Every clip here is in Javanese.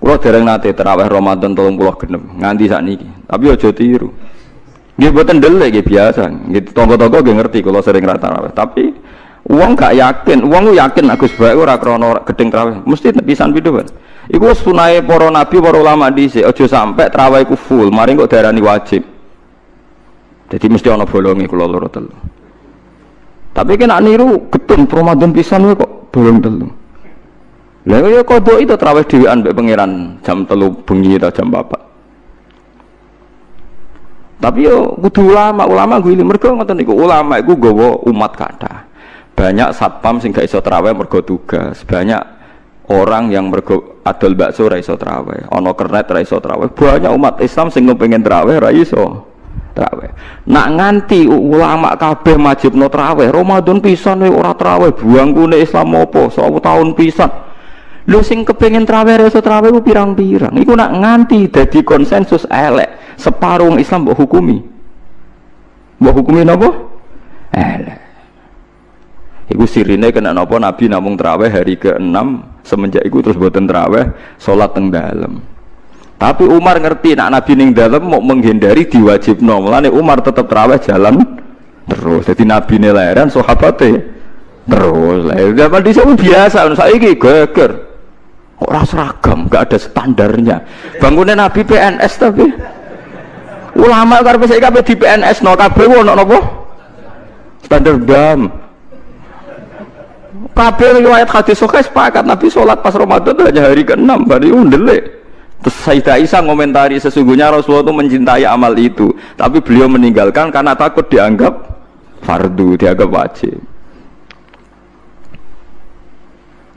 Kula dereng nate tarawih Ramadan 36 nganti sakniki. Tapi aja tiru. Nggih mboten ndelik, nggih biasa. Nggih tangga-tangga nggih ngerti kula sering ra tarawih. Tapi wong gak yakin, wong yakin Gus Baha ora krana gedeng tarawih. Mesti pisan pindho, Pak. Iku wis sunahe para nabi, para ulama dhisik, aja sampe tarawih iku full, mari kok diarani wajib. Jadi mesti ana bolonge kula loro telu. Tapi kena niru gedeng Ramadan pisan kok bolong telu. Lah ya kodok itu terawih dhewean mbek pangeran jam 3 bengi atau jam 4. Tapi yo kudu ulama, ulama kuwi mergo ngoten niku, ulama iku nggawa umat kathah. Banyak satpam sing gak iso terawih mergo tugas, banyak orang yang mergo adol bakso ora iso terawih, ana kernet ora iso terawih. Banyak umat Islam sing kepengin terawih ora iso terawih. Nak nganti ulama kabeh wajibno terawih, Ramadan pisan ora terawih, buangkune Islam apa? 1000 tahun pisan. Lho sing kepengin terawih ora iso terawih ku pirang-pirang. Iku nak nganti dadi konsensus elek, separuh Islam mbok hukumi. Mbok hukumi napa? Elek. Iku sirine kena napa Nabi namung terawih hari ke-6, semenjak iku terus boten terawih, salat teng dalem. Tapi Umar ngerti nak Nabi ning dalem mau menghindari diwajibno. Mulane Umar tetep terawih jalan terus. Jadi Nabi leren, sahabate terus. Lah zaman dhisik biasa, saiki geger. Kok ora seragam, gak ada standarnya. Bangunnya Nabi PNS tapi ulama karepe saiki kabeh di PNS no kabeh ono napa? Standar dam. Kabeh riwayat hadis sahih sepakat Nabi sholat pas Ramadan hanya hari ke-6, baru ndelik. Terus Sayyidah Aisyah ngomentari sesungguhnya Rasulullah itu mencintai amal itu, tapi beliau meninggalkan karena takut dianggap fardu, dianggap wajib.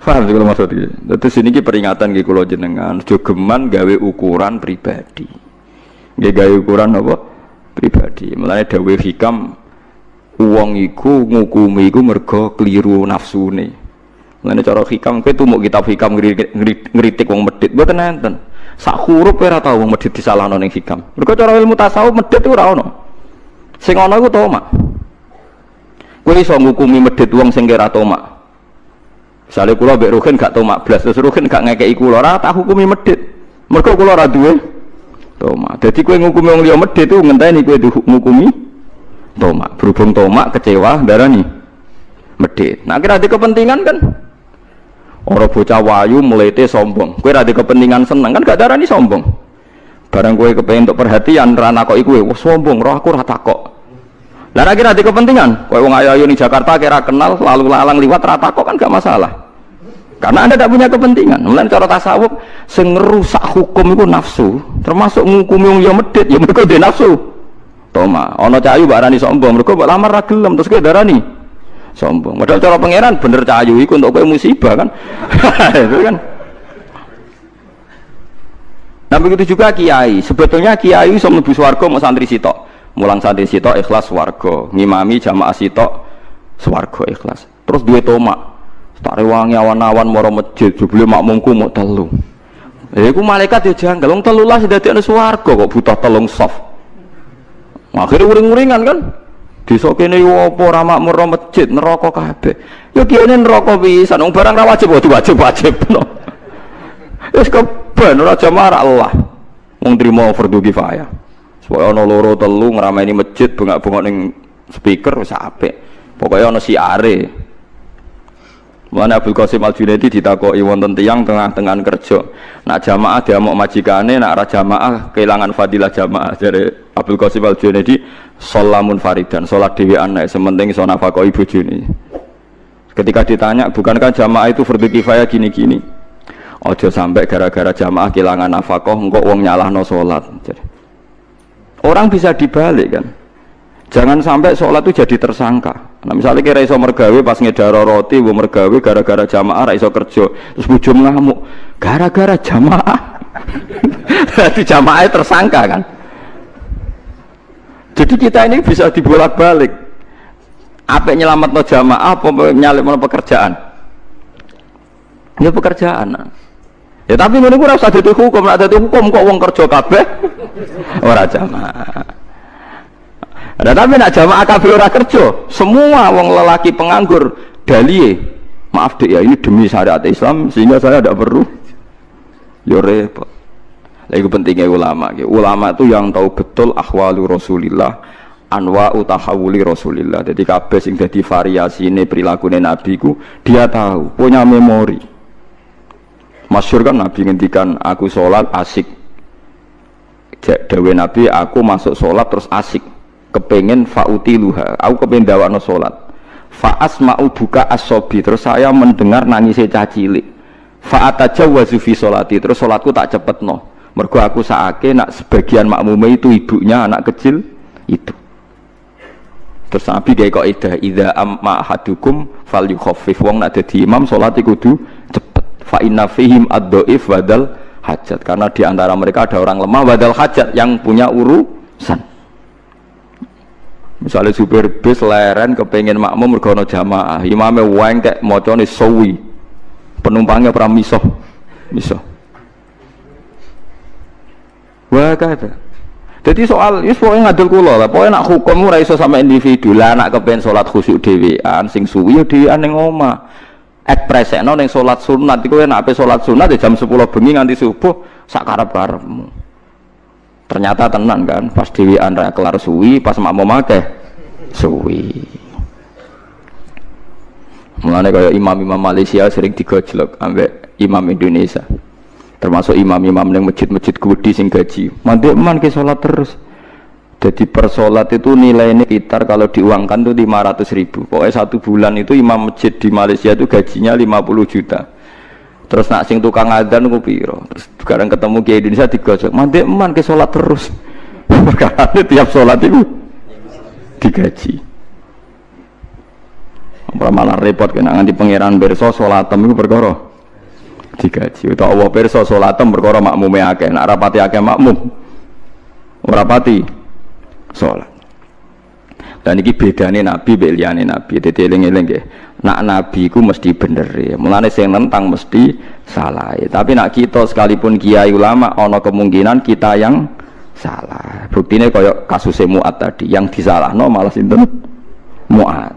Paham sih kalau maksud iki? Terus ini ki peringatan ki kula jenengan, aja geman gawe ukuran pribadi. Nggih gawe ukuran apa? Pribadi. Mulane dawuh hikam wong iku ngukumi iku mergo keliru nafsune. Mulane cara hikam kowe tumuk kitab hikam ngritik wong medhit, mboten enten. Sak huruf ora tau wong medhit disalahno ning hikam. Mergo cara ilmu tasawuf medhit ora ono. Sing ono iku tomak. Kowe iso ngukumi medhit wong sing ora tomak. Misale kula mbek Ruhin gak tomak blas, terus Ruhin gak ngekeki kula, ora tak hukumi medhit. Mergo kula ora duwe tomak. Dadi kowe ngukumi wong liya medhit iku ngenteni kowe ngukumi tomak. Berhubung tomak kecewa darani medhit. Nah kira ada kepentingan kan? Ora bocah wayu mlete sombong. Kowe ora kepentingan seneng kan gak darani sombong. Barang kowe kepengin untuk perhatian ra nakoki kowe, wah sombong, roh aku ora takok. Lah nek kira kepentingan, kowe wong ayu-ayu ning Jakarta kira kenal lalu lalang liwat ra takok kan gak masalah. Karena Anda tidak punya kepentingan. Mulane cara tasawuf sing ngerusak hukum itu nafsu, termasuk ngukumi wong liya medhit ya mergo dhe nafsu. Toma, ana cahayu mbok arani sombong, mergo mbok lamar ra gelem terus kowe darani sombong. Padahal cara pangeran bener cahayu iku untuk kowe musibah kan. Itu kan. Nah begitu juga kiai. Sebetulnya kiai iso mlebu swarga mau santri sitok. Mulang santri sitok ikhlas swarga, ngimami jamaah sitok swarga ikhlas. Terus duwe tomak. Tak rewangi awan-awan moro masjid, jebule makmumku mau telu. Ya iku malaikat ya janggal, wong telu lah dadi ana swarga kok butuh telung saf. Akhirnya uring-uringan kan. Desa kene yo apa ora makmur masjid, neraka kabeh. Ya kene neraka pisan, wong barang ra wajib kok diwajib-wajibno. Wis keben ora jamaah ra Allah. Wong trimo fardu kifayah. Supaya ana loro telu ngrameni masjid bengak-bengok ning speaker wis apik. Pokoke ana siare. Mulane Abdul Qasim Al-Junaidi ditakoki wonten tiyang tengah-tengahan kerja. Nak jamaah diamuk majikane, nak ra jamaah kehilangan fadilah jamaah. Jare Abdul Qasim Al-Junaidi sholamun faridan, salat dhewean nek sementing iso nafakoi bojone. Ketika ditanya, bukankah jamaah itu fardu kifayah gini-gini? Ojo sampai gara-gara jamaah kehilangan nafkah engko wong nyalahno salat. Orang bisa dibalik kan. Jangan sampai sholat itu jadi tersangka. Nah, misalnya kira iso mergawe pas ngedaro roti, mbok mergawe gara-gara jamaah ra iso kerja, terus bojomu ngamuk, gara-gara jamaah. Jadi jamaah tersangka kan. Jadi kita ini bisa dibolak-balik. Apa nyelametno jamaah apa nyelametno pekerjaan? Ya pekerjaan. Ya tapi ngono iku ora usah dadi hukum, nek dadi hukum kok wong kerja kabeh ora jamaah. Nah, tapi nak jamaah kabeh ora kerja, semua wong lelaki penganggur dalie, maaf dek ya ini demi syariat Islam sehingga saya tidak perlu. Yo repot. Lha iku pentingnya ulama. Ulama itu yang tahu betul ahwalu Rasulillah, anwa'u tahawuli Rasulillah. Jadi kabeh sing dadi variasine perilakune Nabi ku dia tahu, punya memori. Masyhur kan Nabi ngendikan, "Aku sholat asik." Dawuhe Nabi, "Aku masuk sholat terus asik. Kepengen fa'utiluha. Aku kepengen dawakno sholat. Fa'asma'u buka as-sobi. Terus saya mendengar nangisnya cah cilik. Fa'atajawwazu fi sholati. Terus sholatku tak cepetno. Mergo aku saake nak sebagian makmume itu ibunya anak kecil itu." Terus Nabi gawe kaidah, idza amma ahadukum falyukhaffif. Wong nak dadi imam salat kudu cepet. Fa inna fihim ad-dhaif wa dzal hajat. Karena di antara mereka ada orang lemah, wa dzal hajat, yang punya urusan. Misalnya supir bis leren kepengen makmum mergo ana jamaah, imame wengkek macane suwi. Penumpangnya ora misuh. Misuh. Wah, kada. Jadi soal ini pokoknya ngadil kula lah. Pokoknya nak hukum ora iso sama individu lah. Nak kepengen salat khusyuk dhewean sing suwi ya dhewean ning omah. Ekspresekno ning salat sunat iku, nek ape salat sunat ya jam 10 bengi nganti subuh sak karep-karepmu. Ternyata tenan kan, pas dhewean ra kelar suwi, pas makmum akeh suwi. Mulane kaya imam-imam Malaysia sering digojlok ambek imam Indonesia, termasuk imam-imam yang masjid-masjid gede sing gaji mandek man ke sholat terus. Jadi per sholat itu nilainya sekitar kalau diuangkan tuh 500 ribu. Pokoknya satu bulan itu imam masjid di Malaysia itu gajinya 50 juta. Terus nak sing tukang adzan ku piro? Terus sekarang ketemu kiai Indonesia digojlok, mandek man ke sholat terus. Perkara tiap sholat itu digaji. Ora, malah repot kena nganti Pangeran pirsa sholatem iku perkara digaji, utawa Allah pirsa sholatem perkara makmume akeh. Nek rapati akeh makmum, ora pati salat. Dan iki bedane nabi mbek liyane nabi. Dadi eling-eling nggih. Nak nabi iku mesti bener ya. Mulane sing nentang mesti salah. Tapi nak kita sekalipun kiai ulama ana kemungkinan kita yang salah. Buktine kaya kasus Mu'ad tadi, yang disalahno malah sinten? Mu'ad.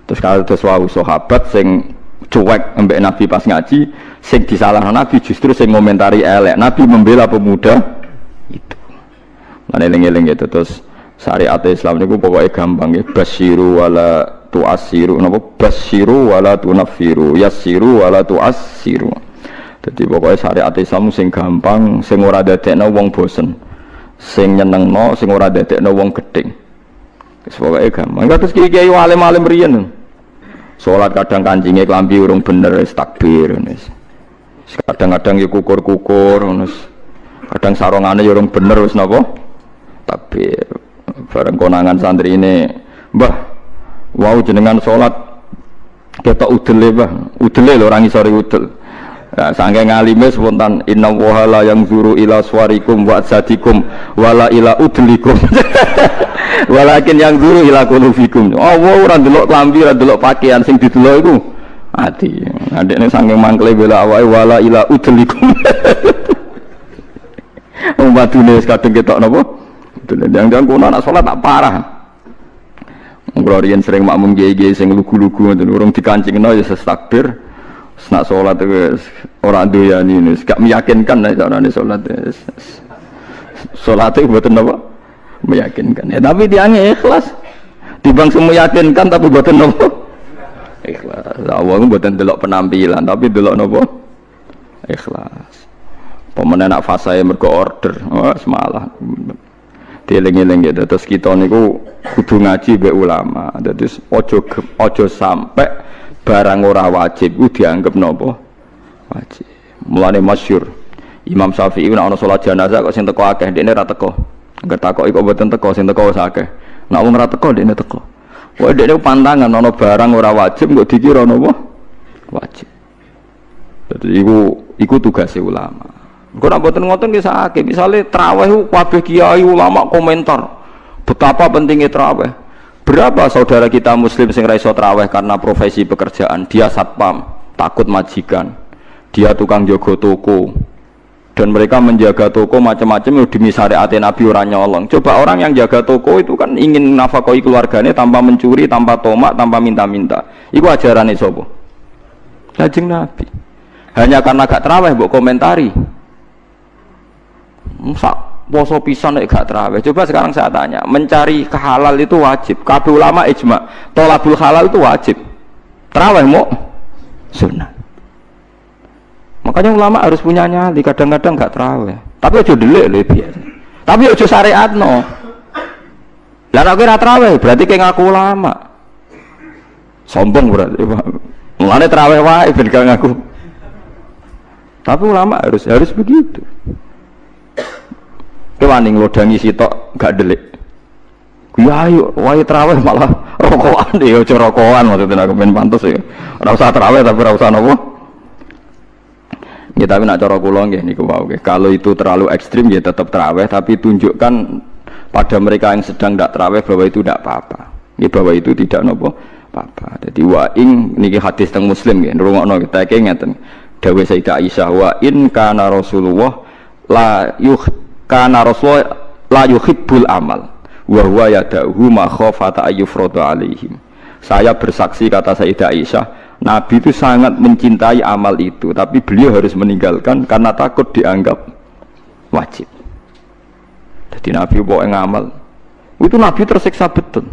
Terus kalau terus wau sahabat sing cuek ambek Nabi pas ngaji, sing disalahno Nabi justru sing ngomentari elek. Nabi membela pemuda itu. Lan eling-eling gitu. Terus syariat Islam niku pokoknya gampang ya. Basyiru wala tu'assiru, napa, basyiru wala tunaffiru, yassiru wala tu'assiru. Jadi pokoknya syariat Islam sing gampang, sing ora dadekno wong bosen, sing nyenengno, sing ora dadekno wong gething. Wis pokoke gampang. Terus kiai-kiai alim-alim riyen. Salat kadang kancingnya klambi urung bener wis takbir wis. Kadang-kadang ya kukur-kukur wis. Kadang sarongane ya urung bener wis napa? Takbir. Bareng konangan santri ini, "Mbah, wow, jenengan salat ketok udele, Mbah." Udele lho, ora ngisore udel. Ya, saking ngalime spontan, innallaha la yanzuru ila suwarikum wa ajsadikum wala ila udlikum walakin yanzuru ila qulubikum. Allah ora ndelok klambi, ora ndelok pakaian, sing didelok iku ati. Adekne saking mangkle bela awake, wala ila udlikum. Wong wadune wis kadung ketok napa? Udele. Yang kono nak salat tak parah. Kula riyen sering makmum kiai-kiai sing lugu-lugu ngoten, urung dikancingno ya ses takbir. Nak sholat itu ora doyani ini, gak meyakinkan nek carane sholat. Sholat itu mboten apa? Meyakinkan. Ya, tapi tiangnya ikhlas. Timbang semua meyakinkan tapi mboten napa? Ikhlas. Allah mboten delok penampilan, tapi delok napa? Ikhlas. Pemenang nak fase mergo order, oh, semalah. Dieling-eling gitu. Terus kita niku kudu ngaji mbek ulama. Dadi ojo sampai barang ora wajib ku dianggap napa? Wajib. Mulane masyhur Imam Syafi'i nek ana salat jenazah kok sing teko akeh, dekne ora teko. Angger takoki kok mboten teko, sing teko wis akeh. Nek wong ora teko, dekne teko. Wah, dekne pantangan ana barang ora wajib kok dikira napa? Wajib. Dadi iku tugase ulama. Kok nek mboten ngoten nggih sakit. Misale traweh kabeh kiai ulama komentar betapa pentingnya traweh. Berapa saudara kita muslim sing ra iso traweh karena profesi pekerjaan, dia satpam, takut majikan, dia tukang jaga toko, dan mereka menjaga toko macam-macam demi syariat Nabi, ora nyolong. Coba orang yang jaga toko itu kan ingin nafakoi keluarganya tanpa mencuri, tanpa tomak, tanpa minta-minta. Iku ajarannya sapa? Kanjeng Nabi. Hanya karena gak terawih mbok komentari. Sak poso pisan nek gak terawih. Coba sekarang saya tanya, mencari kehalal itu wajib. Kabeh ulama ijma, tolabul halal itu wajib. Terawih mau sunnah. Makanya ulama harus punya nyali, kadang-kadang gak terawih. Tapi aja delik lho biasa. Tapi aja syariatno. Lah nek kowe ora terawih berarti kayak ngaku ulama. Sombong berarti. Mulane terawih wae ben gak ngaku. Tapi ulama harus harus begitu. Kowe wani nglodangi sitok gak delik. Kiai wae terawih malah rokokan ya, aja rokokan maksudnya, aku ben pantes ya. Ora usah terawih tapi ora usah napa. Ya, tapi nak cara kula nggih niku wau nggih. Kalau itu terlalu ekstrim ya tetap terawih, tapi tunjukkan pada mereka yang sedang tidak terawih bahwa itu tidak apa-apa. Ya, bahwa itu tidak nopo apa-apa. Jadi wa ing niki hadis teng Muslim nggih, ngrungokno kita iki ngeten. Dawuh Sayyidah Aisyah wa in kana Rasulullah la yuh kana Rasulullah la yuhibbul amal wa huwa yada'uhu makhafata ayyufrada alaihim. Saya bersaksi, kata Sayyidah Aisyah, Nabi itu sangat mencintai amal itu, tapi beliau harus meninggalkan karena takut dianggap wajib. Jadi Nabi bawa ngamal. Itu Nabi tersiksa betul.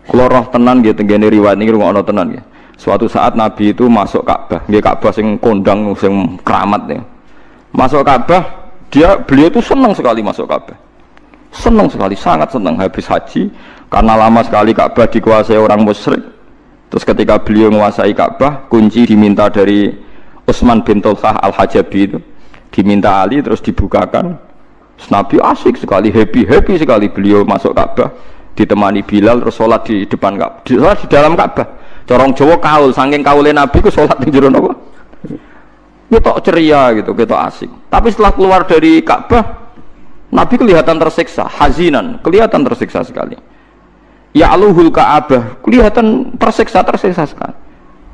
Kalau roh tenan gitu, tenggene riwayat ini rungokno tenan gitu. Suatu saat Nabi itu masuk Ka'bah, nggih Ka'bah sing kondang, sing keramat ya. Masuk Ka'bah, dia beliau itu senang sekali masuk Ka'bah. Senang sekali, sangat senang habis haji karena lama sekali Ka'bah dikuasai orang musyrik. Terus ketika beliau menguasai Ka'bah, kunci diminta dari Utsman bin Thalhah Al-Hajabi itu. Diminta Ali, terus dibukakan. Terus Nabi asik sekali, happy, happy sekali beliau masuk Ka'bah, ditemani Bilal, terus sholat di depan Ka'bah, sholat di dalam Ka'bah. Corong Jawa kaul, saking kaule Nabi ku sholat di jero napa? Kita ceria gitu, kita asik. Tapi setelah keluar dari Ka'bah, Nabi kelihatan tersiksa, hazinan, kelihatan tersiksa sekali. Ya'luhul Ka'bah, kelihatan tersiksa, tersiksa sekali.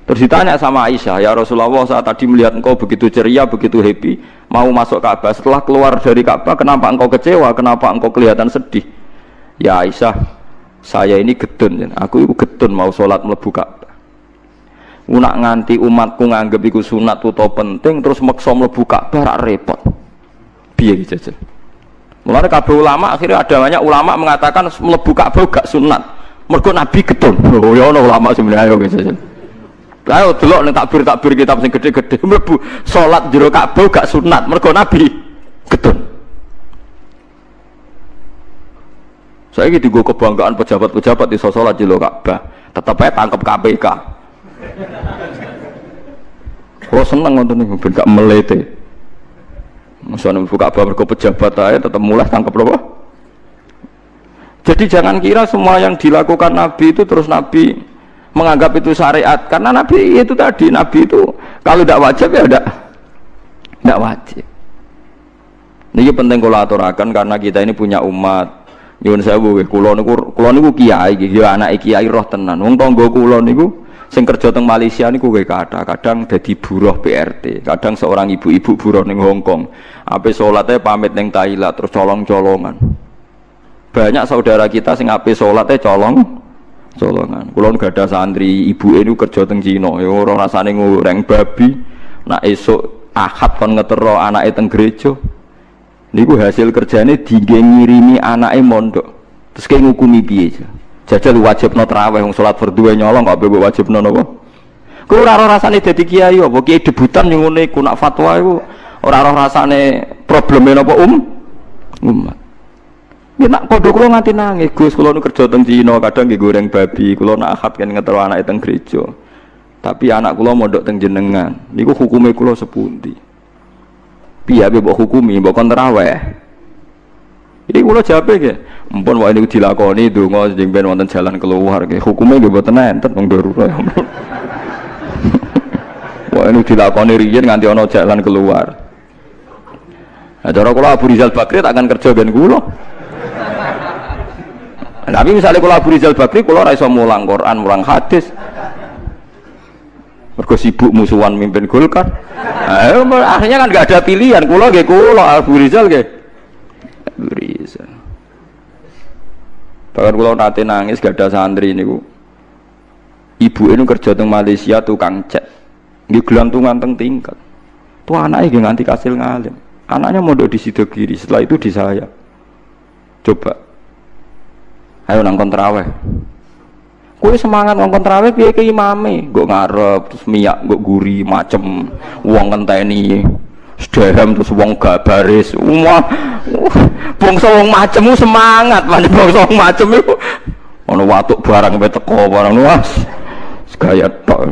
Terus ditanya sama Aisyah, "Ya Rasulullah, saat tadi melihat engkau begitu ceria, begitu happy, mau masuk Ka'bah. Setelah keluar dari Ka'bah, kenapa engkau kecewa? Kenapa engkau kelihatan sedih?" "Ya Aisyah, saya ini getun, aku itu getun mau sholat mlebu Ka'bah. Nak nganti umatku nganggep iku sunat utawa penting, terus maksa mlebu Ka'bah rak repot. Piye iki jajal?" Mulane kabeh ulama, akhirnya ada banyak ulama mengatakan mlebu Ka'bah gak sunat. Mergo Nabi getun. Oh ya, ono ulama sebenarnya, ayo jajal. Ayo delok ning ta'bir-ta'bir kitab sing gede-gede, mlebu salat jero Ka'bah gak sunat mergo Nabi getun. Saiki digo kebanggaan pejabat-pejabat iso salat jero Ka'bah, tetep ae tangkep KPK. Kalau seneng nonton niku ben gak melete. Masa mlebu Ka'bah mergo pejabat ae tetep mulai tangkep apa? Jadi jangan kira semua yang dilakukan Nabi itu terus Nabi menganggap itu syariat, karena Nabi itu tadi, Nabi itu kalau tidak wajib ya tidak wajib. Ini penting kula aturaken karena kita ini punya umat. Nyuwun sewu nggih, kula niku kiai nggih, ya anake kiai roh tenan. Wong tangga kula niku sing kerja teng Malaysia niku nggih kathah, kadang dadi buruh PRT, kadang seorang ibu-ibu buruh ning Hong Kong. Ape salate pamit ning Thailand terus colong-colongan. Banyak saudara kita sing ape salate colong colongan. Kula nu gadah santri, ibuke niku kerja teng Cina, ya ora rasane ngoreng babi. Nak esuk Ahad kon ngetero anake teng gereja. Niku hasil kerjane dingge ngirimi anake mondok. Terus kayak ngukumi piye? Jajal wajibno traweh, wong salat fardhu nyolong kok mbok wajibno napa? Kuwi ora ora rasane dadi kiai apa kiai debutan yang ngene iku nak fatwa iku ora ora rasane probleme napa umat. Ya nak padha kula nganti nangis, "Gus, kula nu kerja teng Cina, kadang nggih goreng babi, kula nak Ahad kan ngetero anake teng gereja. Tapi anak kula mondok teng jenengan. Niku hukume kula sepundi?" "Piye mbok hukumi, mbok kon traweh?" Ini kula jawab nggih. "Mpun, wae niku dilakoni, donga sing ben wonten jalan keluar nggih. Hukume nggih mboten enten, wong darurat. Wah, ini dilakoni riyin nganti ana jalan keluar." Nah, cara kula Abu Rizal Bakri tak akan kerja ben kula. Tapi misalnya kula Abu Rizal Bakri, kula ora iso mulang Quran, mulang hadis. Mergo sibuk musuhan mimpin Golkar. Nah, akhirnya kan nggak ada pilihan. Kula nggih kula, Abu Rizal nggih Abu Rizal. Bahkan kula nate nangis gak ada santri niku. Ibu ini kerja teng Malaysia tukang cat. Nggih gelantungan teng tingkat. Tuh anake nggih nganti kasil ngalim. Anaknya mondok di Sidogiri, setelah itu di saya. Coba. Ayo nang traweh. Kowe semangat ngongkon traweh piye ke imame? Nggo ngarep terus miyak nggo guri macem wong ngenteni. Sedehem terus wong gak baris. Wah, bangsa wong macem semangat, pancen bangsa wong macem iku ana watuk barang sampe teko barang, wah. Gaya tok.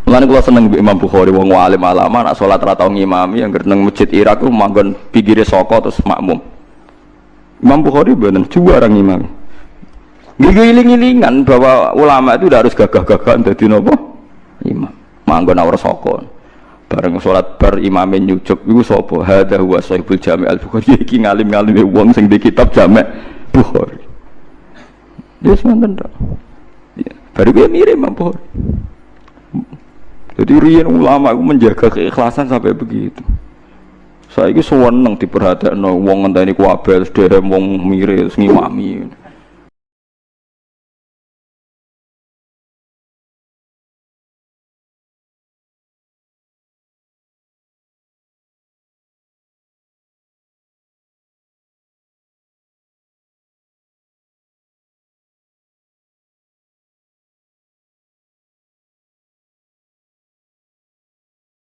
Mulane kula seneng mbek Imam Bukhari, wong alim alama nak salat ra tau ngimami, yang nang masjid Irak ku manggon pinggire saka terus makmum. Imam Bukhari bener juara ngimami. Ngiling-ngilingan bahwa ulama itu tidak harus gagah-gagahan dadi napa? Imam. Manggon awar saka. Bareng salat bar imame nyucup iku sapa? هذا هو صاحب الجامع البخاري, iki ngalim-ngalime wong sing di kitab Jami' Bukhari. Ya semanten tok. Ya, baru gue mirip Imam Bukhari. Jadi riyen ulama itu menjaga keikhlasan sampai begitu. Saya ini seneng diperhatekno wong ngenteni kuabeh, terus derem wong mire terus ngimami.